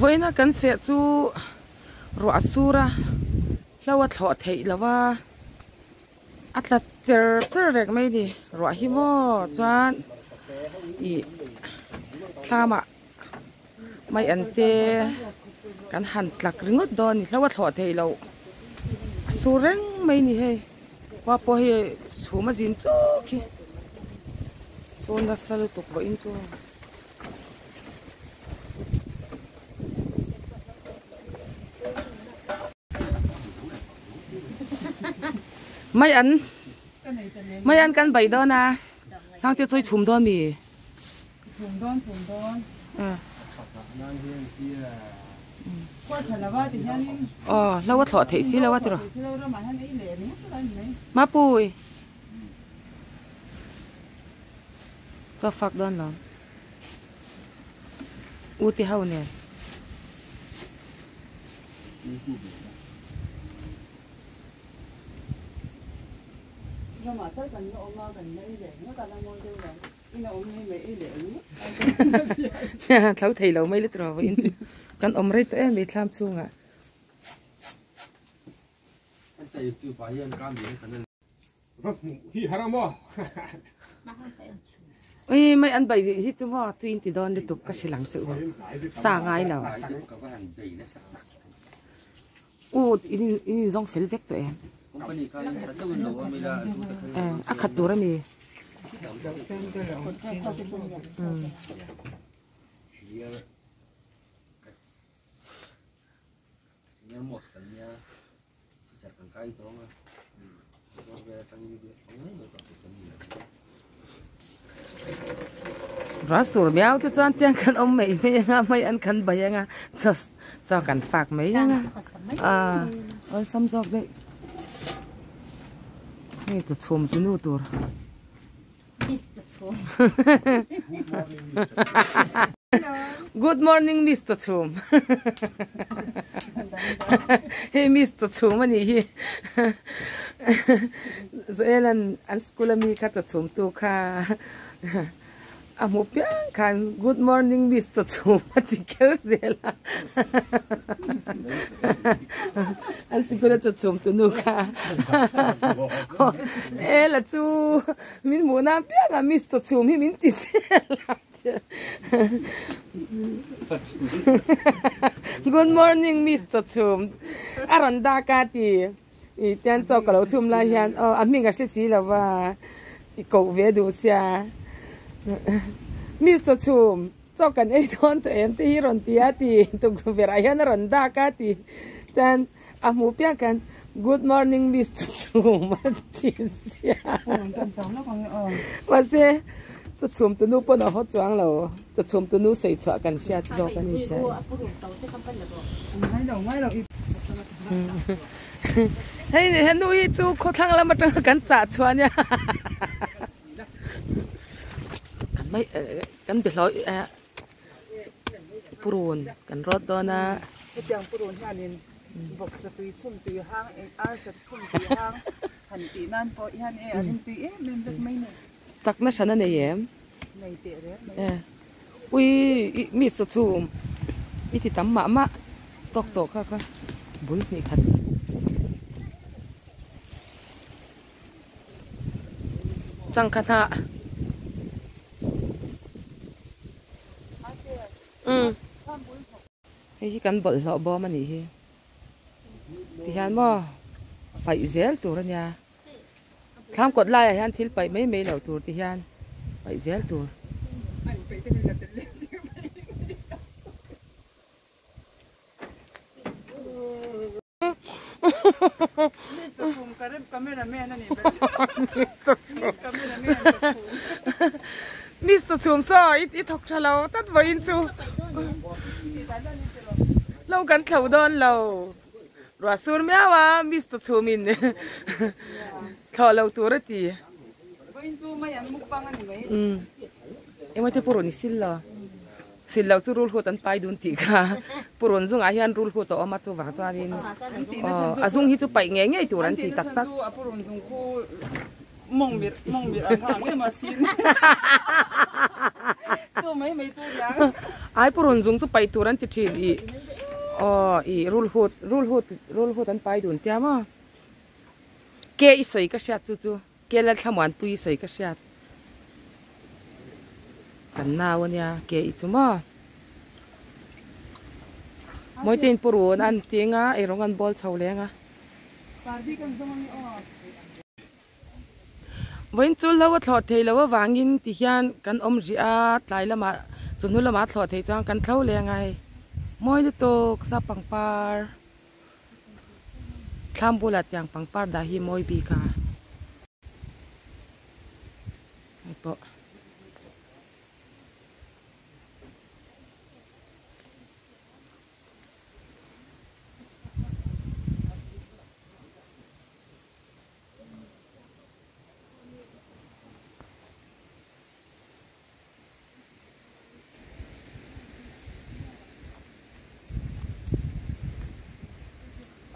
Vawiina kan feh chu ruah a sur a, hlo a thlawh theih lo a, a tla cher cher rek mai a ni. Ruah hi maw chuan ih thlamah mai an te kan han tlak ringawt dawn a ni. Hlo a thlawh theih loh a sur reng mai a ni hei. Khua pawh hi chhum a zin chuk hi sur nasa lutuk vawiin chu. Mai an mai an kan bai dawn a sangte chawi chhum dawn mi chhum dawn chhum dawn aw hlo a thlawh theih si lo a tiraw mapui chaw fak dawn lo U ti ho nen. Thlo thei lo mai le tiraw vawiin chu kan awm rei tawh em mai thlam chhungah. Ui mai an bai hi chu maw tuin ti dawn lutuk ka hrilh ang che u sa ngai lo u in in zawng fel vek tawh em a khat tur ami Ruah sur miau te chuan tiang khan awm mai mai anga mai an khan bai anga chaw chaw kan fak mai anga ah awlsam zawk daih hei chu chhum ti nu tur. Good morning Miss Chawchhum Hei Miss Chawchhum a nih hi Joel an an school ami kha chawchhum tu kha a hmuh piang khan Good morning Miss Chawchhum a ti kher zel a An sikul a chawchhum tu nu kha Ela chu min hmuh nan piang a Miss Chawchhum hi min ti zel a. Good morning Miss Chawchhum a rawn dak a ti i tian chaw ka lo chhum lai hian aw a hming a hre si lo va i koh ve duh sia Miss Chawchhum chaw kan ei dawn tawh em te hi rawn ti a ti tukverh ah hian a rawn dak a ti chuan a hmuh piang khan Good morning Miss Chawchhum a ti sia mahse Chawchhum tunu pawn a haw chuang lo Chawchhum tunu sawi chhuah kan hriat zawk a ni hria hei henu hi chu khawthlang lam atanga kan chah chhuah ania kan mai kan be hlawi purun kan rawt dawn a. Hetiang purun hianin vawksa tui chhum tui hang arsa chhum tui hang han tih nan pawh hian e a rim tui em em vek mai nei. Chakna hran a nei em? Nei teh reng mai. Ui mi chaw chhum i ti tam mah mah tawk tawh kha kha bul hnih khat. Changkha hnah. Umm. Hei hi kan bawlhhlawh bawm a nih hi. Tihian maw paih zel tur a nia. Thlam kawt laiah hian thil paih mai mai loh tur tihian paih zel tur. Miss Chawchhum saw i thawk tha lo tlat vawiin chu lo kan thlo dawn lo ruah sur miau a Miss Chawchhum in thlawh lo tur a ti emaw te pawh rawn i sil lo. Sil lo chu rul hut an pai dun tih kha purun zungah hian rul hut a awm a chuvang chuanin aw a zung hi chu paih ngei ngei tur an ti tak tak. Ai purun zung chu paih tur an ti thin i aw i rulhut rulhut rulhut an pai dun tia maw ke i sawi ka hriat chu chu ke Lalthlamuanpui i sawi ka hriat kan nau ania ke i chu maw Mawitein purun an ti anga eirawng an bawl chho leng a. Vawiin chu hlo a thlawh thei lo avangin ti hian kan awm rih a, tlai lamah chawhnu lamah a thlawh theih chuan kan thlo leng a hei. Mawi lutuk sa pangpar thlam bulah tiang pangpar dah hi mawi bik a hei pawh.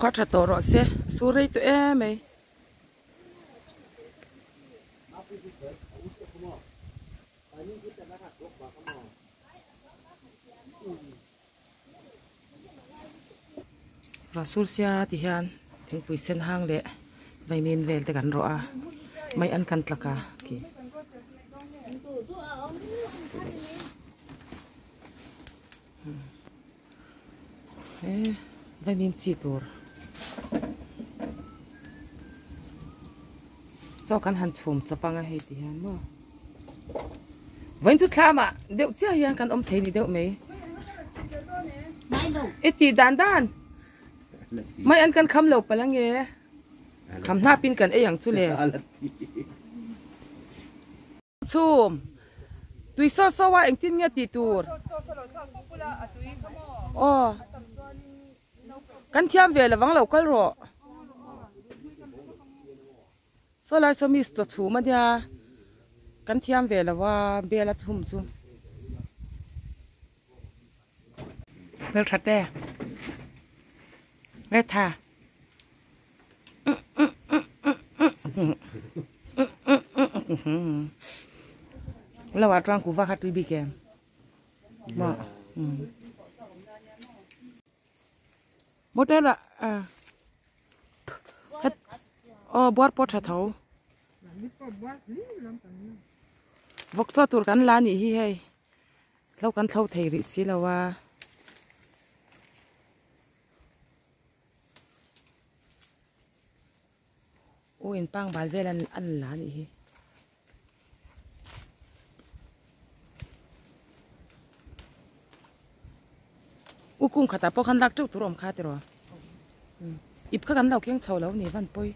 Khua tha tawh rawh se a sur rei tawh em mai. Ruah sia ti hian thingpui sen hang leh vaimim vel te kan rawh a mai an kan tlak a khi he vaimim chi tur chaw kan han chhum chawp anga hei ti hian maw vawiin chu thlam ah deuh chiah hian kan awm thei ni deuh mai i tih dan dan mai an kan kham lo palh ange kham hnap in kan ei ang chu le chhum tui saw saw a engtin nge tih tur aw kan thiam ve lovang lo kal rawh. Saw lai saw miss chaw chhum ania kan thiam ve lo a bel a chhum chu hmeltha te hmeltha lo ah chuan kuhva kha tui bik em maw Motor ah aw buar pawh tha tho vawk chaw tur kan la anih hi hei hlo kan thlo thei rih si lo a u in pangbal vel an la anih hi. U kung khatah pawh khan lak teuh tur a awm kha tiraw ip kha kan lo keng chho lo ni van pawi.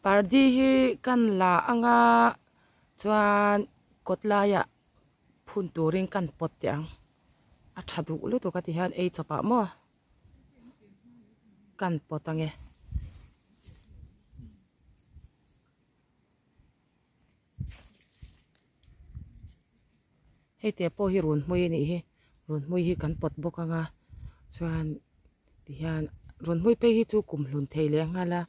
Pardi hi kan la anga chuan kawt laiah phun turin kan pawt teh ang a tha duh lutuk a ti hian ei chawpah maw. Kan pawt ange. Hei te pawh hi run hmui anih hi run hmui hi kan pawt bawk anga chuan tihian run hmui phei hi chu kum hlun thei leh nghal a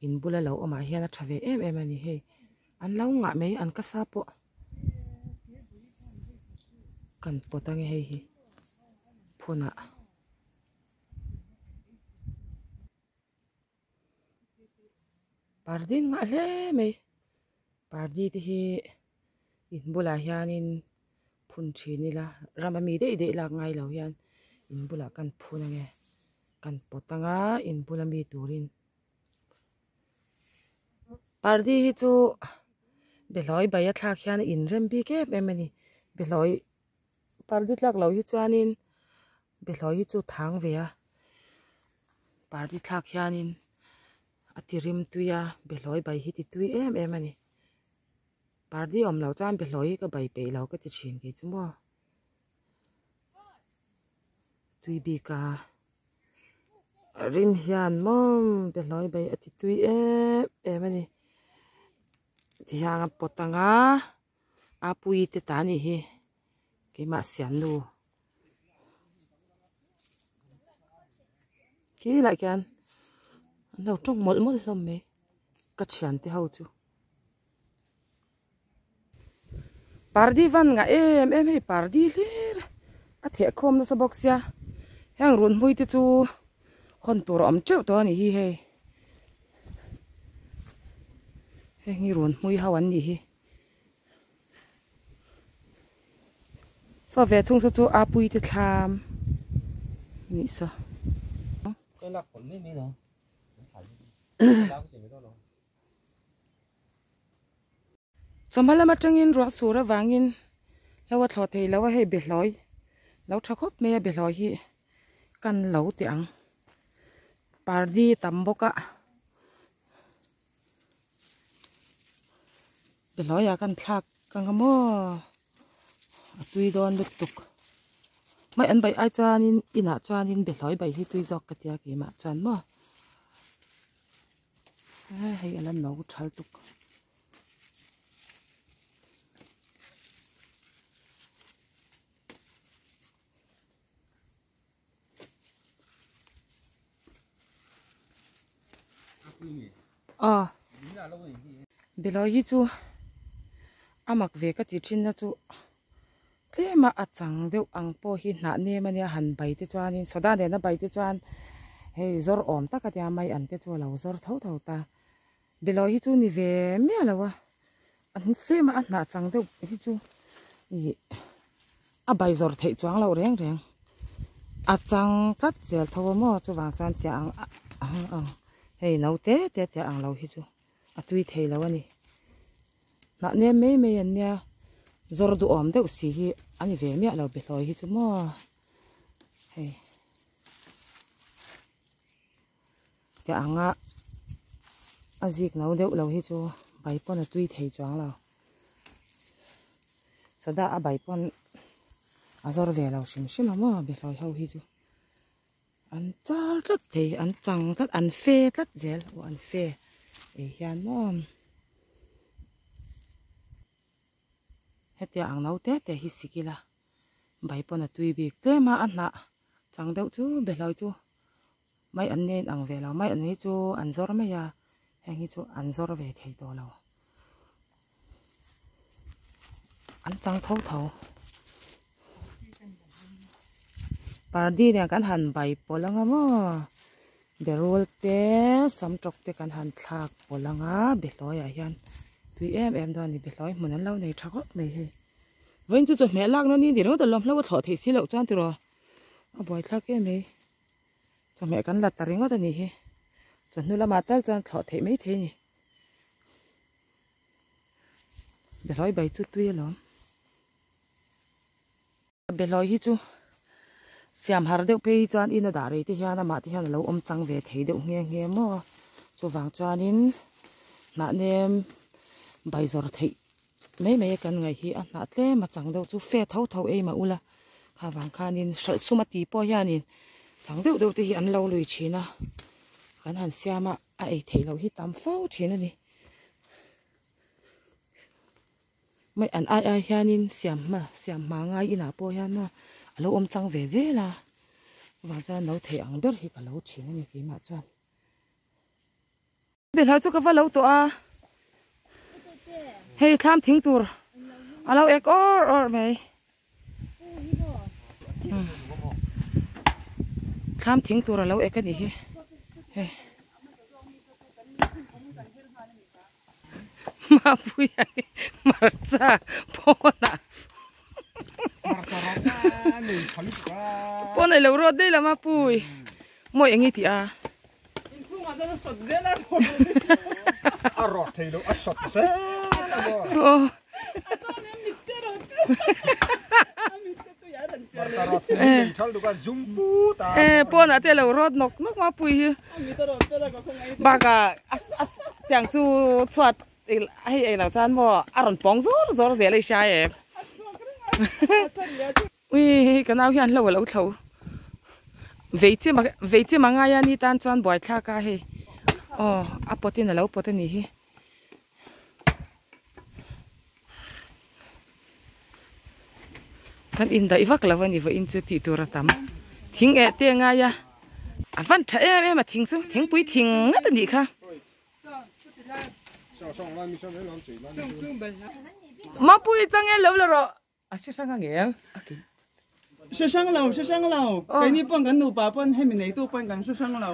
in bula lo awmah hian a tha ve em em a ni hei an lo ngah mai an kasa pawh. Kan pawt ange hei hi phunah pardi an ngah hle mai pardi te hi in bulah hianin phun thin ila ram ami daih daih lak ngai lo hian in bulah kan phun ange kan pawt anga in bula mi turin. Pardi hi chu behlawi bai a thlak hian a inrem bik em em a ni behlawi pardi tlak loh hi chuanin behlawi hi chu thang ve a pardi thlak hianin a ti rim tui a behlawi bai hi ti tui em em a ni pardi awm loh chuan behlawi hi ka bai peih lo ka ti thin kei chu maw. Tui bik a rim hian maw behlawi bai a ti tui em em a ni tihian a pawt ang a a pui te ta a nih hi keimah siam nu khi lai khian an lo tawng mawlh mawlh hlawm mai ka thiante ho chu. Pardi van nga em em hei pardi hlir a theh khawm nasa bawk sia heng run hmui te chu hawn tur a awm teuh tawh a ni hi hei heng hi run hmui ho an nih hi saw ve thung saw chu a pui te thlam a nih saw. Chawhma lam atangin ruah sur avangin hlo a thlawh thei lo a, hei behlawi lo tha khawp mai a, behlawi hi kan lo teh ang pardi tam bawk a behlawi ah kan thlak ang a maw a tui dawn lutuk mai an bai ai chuanin inah chuanin behlawi bai hi tui zawk ka tia keimah chuan maw. Hei a la no thal tuk. Aw Behlawi hi chu a mak ve ka ti thin na chu tlem a a chang deuh ang pawh hi hnah nem ania han bai te chuanin soda nena bai te chuan hei zawr awm tak a tia mai an te chu a lo zawr tho tho ta Behlawi hi chu ni ve miah lo a a tlem a a hnah chang deuh hi chu ih a bai zawr theih chuang loh reng reng a chang tlat zel tho a maw chuvang chuan tiah ang ang hei no te te tiah ang lo hi chu a tui thei lo a ni. Hnah nem mai mai an nia zawr duhawm deuh si hi a ni ve miah lo behlawi hi chu maw hei tiah anga a zik no deuh lo hi chu bai pawn a tui thei chuang lo soda a bai pawn a zawr ve lo hrim hrim a maw behlawi ho hi chu. An char tlat thei, an chang tlat, an fe tlat zel aw an fe ei hian maw hetia ang no te te hi sik ila bai pawn a tui bik tlem a a hnah chang deuh chu behlawi chu mai an nen ang ve lo mai an hi chu an zawr mai a heng hi chu an zawr ve thei tawh lo. An chang tho tho. Pardi nen kan han bai pawlh anga maw berul te sam tawk te kan han thlak pawlh anga behlawi ah hian tui em em dawn a ni behlawi hmun an lo nei tha khawp mai hei vawiin chu chawhmeh lak na ni ni ringawt alawm hlo a thlawh theih si loh chuan tiraw a buaithlak em mai chawhmeh kan la ta ringawt a nih hi chawhnu lamah tal chuan thlawh theih mai thei a ni. Behlawi bai chu tui alawm. Behlawi hi chu siam har deuh phei hi chuan in a dah rei te hian amah te hian a lo awm chang ve thei deuh nghe nghe maw. Chuvang chuanin hnah nem bai zawr theih mai mai a kan ngaih hi a hnah tlem a chang deuh chu fe tho tho ei mah ula kha vang khanin hralh sum a ti pawh hianin chang deuh deuh te hi an lo lui thin a kan han siam a. A ei theih loh hi tam fo thin a ni. Mai an ai ai hianin siam hma siam hma ngai inah pawh hian maw a lo awm chang ve zel a chuvang chuan no thei ang ber hi ka lo thin a ni keimah chuan. Belhah chu ka va lo tawh a hei thlam thing tur a lo ek awr awr mai. Thlam thing tur a lo ek a nih hi hei Mapuia hi hmarcha pawnah pawn a lo rawt daih lo Mapui mawi eng i tih a. A rawt thei lo a sawt zel a maw. Pawnah te lo rawt nawk nawk ma pui hi bakah tiang chu chhuat hei ei lo chuan maw a rawn pawng zawr zawr zel a i hria em ui hei ka nau hian hlo a lo thlo vei chi vei chi mangai a ni tan chuan buaithlak a hei aw a pawt in a lo pawt a nih hi. Kan indaih vak lo a ni vawiin chu tih tur a tam. Thing eh te a ngai a, a van tha em em a thing chu, thingpui thing ngat a nih kha. Mapui changel lo la rawh. A hre hrang angem? A ki. Hre hrang lo, hre hrang lo. Keini pawn kan nupa pawn hemi neitu pawn kan hre hrang lo.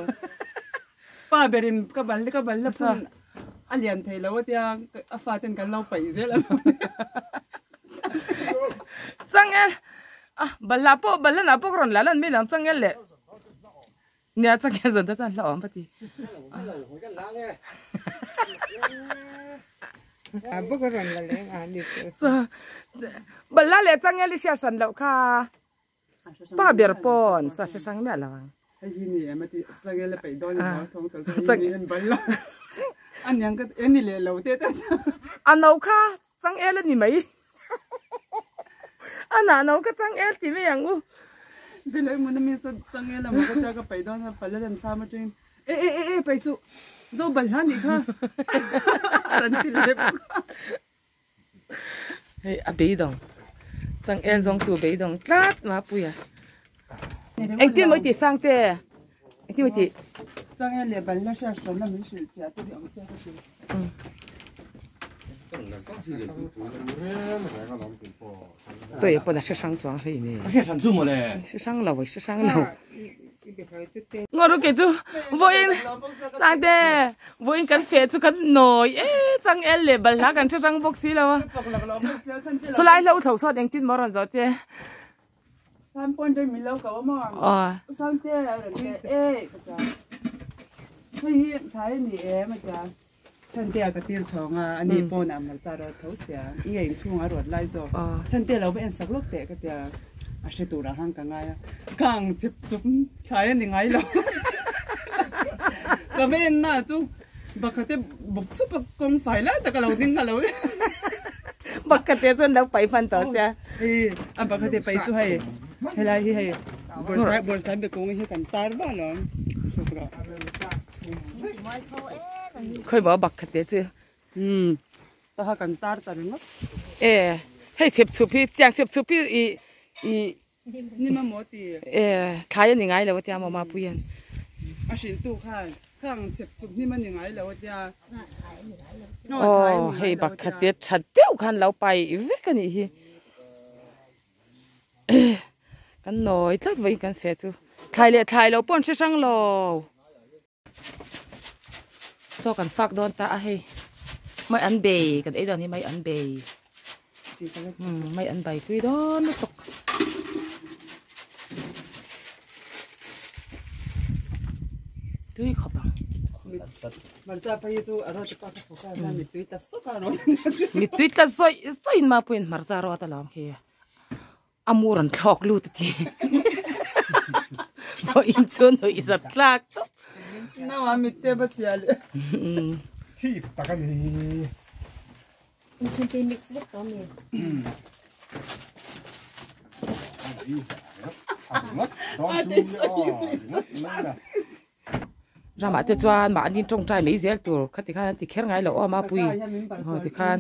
Pa berin ka bal ka bal la phun a lian thei lo a tia a faten kan lo paih zel a lo nia. Changel a balhla pawh balhla nah pawh ka rawn la lan mai lo ang changel leh nia changel zawn te chuan hla awm a ti. Balhla leh changel i hriat hran loh kha. Pa ber pawn sa hre hrang miah lo ang. Hei hi ni em a ti changel a peih dawn in hau thawng tel hei ni em bal lo. A niang ka en ni leh lo te te sa. A no kha changel a ni mai. A nah no kha changel ti mai ang u. Bilai mun a mi saw changel a maw ka tia ka peih dawn a pal a len thlam atangin e e e e peih suh zo bal hla nih kha a rawn ti leh bawk a. Hei a beidawng changel zawng tu beidawng tlat Mapuia engtin maw i tih sang te engtin maw i tih changel leh balhla hriat hranna min hrilh fiah te hi awm se ka hrilh Tawia pawn a hre hrang chuang hlei nei a hre hrang lo a hre hrang lo. Ngaw kei chu vawiin Sangte vawiin kan feh chu kan nawi e changel leh balhla kan hre hrang bawk si lo a chulai hlo thlo sawn engtin maw rawn zawh che Chhantea ka tir chhawng a, ani pawn ah hmarcha rawt tho sia, nge inchhung a rawt lai zawk. Chhantea lo va en sak lawk teh ka tia, a hre tur ah khan ka ngai a, ka ang chep chup thlai a ni ngai lo. Ka va en na chu bakhate bawk chhup a kawng fai lai tak a lo ding a lo. Bakhate chuan lo paih hman tawh sia. Hei a bakhate paih chu hei helai hi hei bawrhsai bawrhsai be kawng hi kan tar va alawm chhuk rawh. Khawi maw bak khat te chu. Umm ta kha kan tar ta ringawt. E hei chhep chhup hi tiang chhep chhup hi i i ni ma maw ti. E thlai a ni ngai lo a tia maw mapui hian. A hrilh tu khan khang chhep chhup hnim a ni ngai lo a tia. Aw hei bak khat te tha deuh khan lo pai vek a nih hi. Kan nawi tlat vawiin kan feh chu thlai leh thlai lo pawh an hre hrang lo. Chaw kan fak dawn ta a hei mai an bei kan ei dawn hi mai an bei mai an bai tui dawn lutuk. Tui khawp ang. Mittui tla zawih zawih in Mapuiin hmarcha rawt alawm khi a mur an thlawk lut a ti. Vawiin chu nuih zat tlak tawp. Thip tak a ni. Ramah te chuan mahni tawngtai mai zel tur kha tikhan an ti kher ngai lo aw mapui aw tikhan.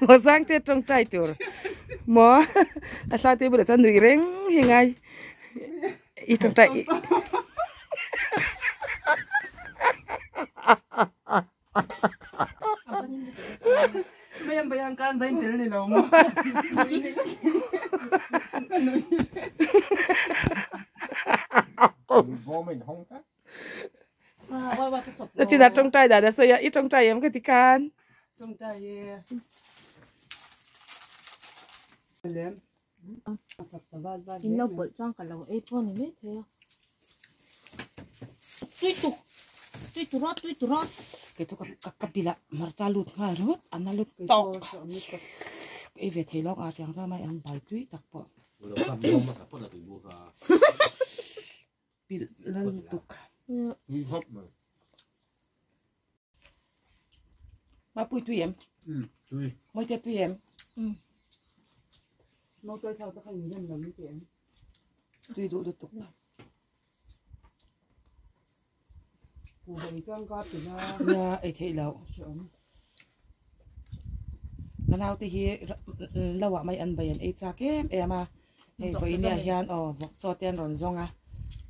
Maw Sangte tawngtai tur maw a Sangte bulah chuan nuih reng hi ngai. I tawngtai i China tawngtai dan a sawi a i tawngtai em ka ti khan. In lo pawlh chuan ka lo ei pawh a ni mai thei a. Tui tuk tui tur rawt tui tur rawt. Kei chu ka ka bilah hmarcha lut nghal ringawt a na lut tawk. Ei ve thei lawk a tiang chuan mai an bai tui tak pawh. Pilh lal tuk. Mapui tui em? Tui. Mawite tui em? Motor thau te kha in rem lo ni teh em? Tui duh lutuk. Kuhva ei chuan ka pe la. Nia ei theih loh. Ka naute hi lo ah mai an bai an ei chak em em a. Hei vawiin ah hian aw vawk chaw te an rawn zawng a.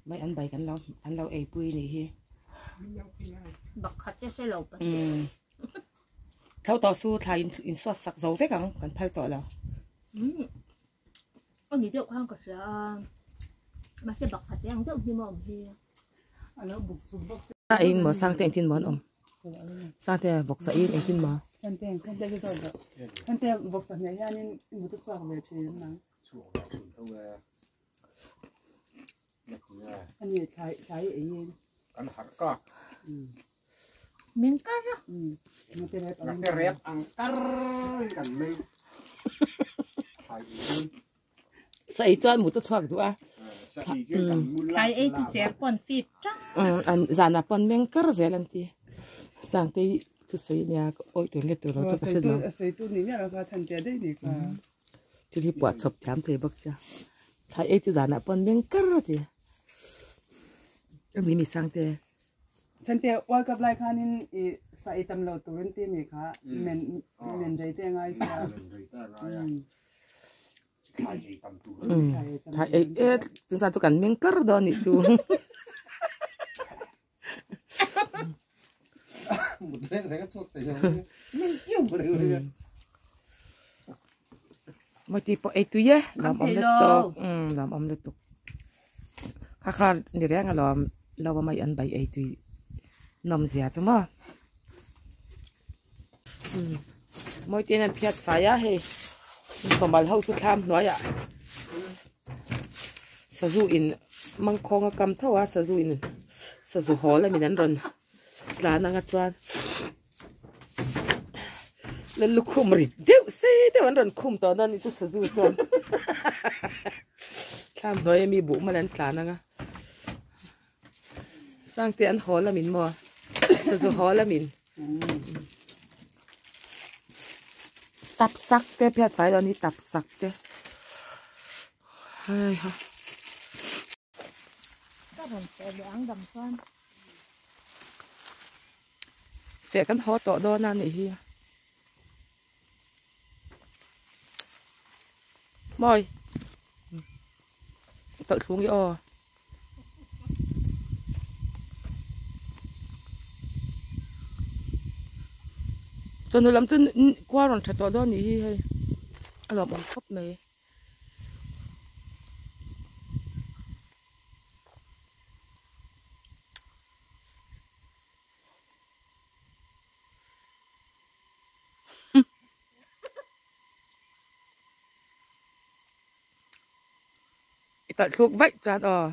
Mai an bai kan lo an lo ei pui nih hi. Bakhat te hre lo pahnih. Thlo tawh su thla in in suat sak zo vek ang kan phal tawh lo. Ani deuh khan ka hria a mahse bakhat te ang deuh hnim a awm hi. A in maw Sangte engtin maw an awm Sangte vawksa in engtin maw. Sangte Sangte chu zawt rawh Sangte vawksa hmeh hianin i mut a chhuak ve thin ang. Chhuak ve thin tho e. Ani thlai thlai ei in. Kan harh kak. Meng kar a. Ngate rep ang. Ngate rep ang kar in kan meng. Thlai ei in. Sa ei chuan mut a chhuak duh a. Sa ei chuan kan mu lak Thlai ei chu cher pawn fip tang. An zanah pawn meng kar zel an ti. Sangtei thusawi nia ka awih tur nge tur lo chu ka hre lo. Sawi tu ni miah lo kha chhan tia daih ni kha. Thil hi puah chawp thiam thei bawk sia. Thlai ei chu zanah pawn meng kar a ti. Ami mi Sangte. Chante World Cup lai khanin i sa ei tam lo turin ti mi kha men men rei te ngai sia. Men rei te ngai a. Thlai ei tam tur. Thlai ei e chu san chu kan meng kar dawn nih chu. Mut reng reng a chhuak thei lo. Meng kiau reng reng. Mawti pawh ei tui e. Lam awm lutuk. Lam awm lutuk. Kha kha ni reng alawm lo a mai an bai ei tui nawm zia chu maw. Mawti an phiat fai a hei. Sawmal ho chu thlam hnuaiah sazu in mangkhawng a kam tho a sazu in sazu hawl a min an rawn tlan anga chuan la lukhum rit deuh sei deuh an rawn khum tawh na ni chu sazu chuan thlam hnuai ami buh mal an tlan anga sangte an haw lamin maw sazu haw lamin tap sak te phiat fai lo ni tap sak te hei ha. Ka rawn feh leh ang dang chuan. Feh kan haw tawh dawn a nih hi. Mawi. Tawlh thlung i aw. Chawhnu lam chu khua rawn tha tawh dawn nih hi hei. A lawmawm khawp mai. I talh thluk vaih chuan aw.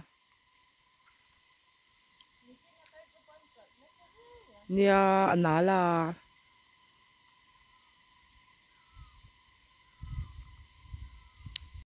Nia a nal a.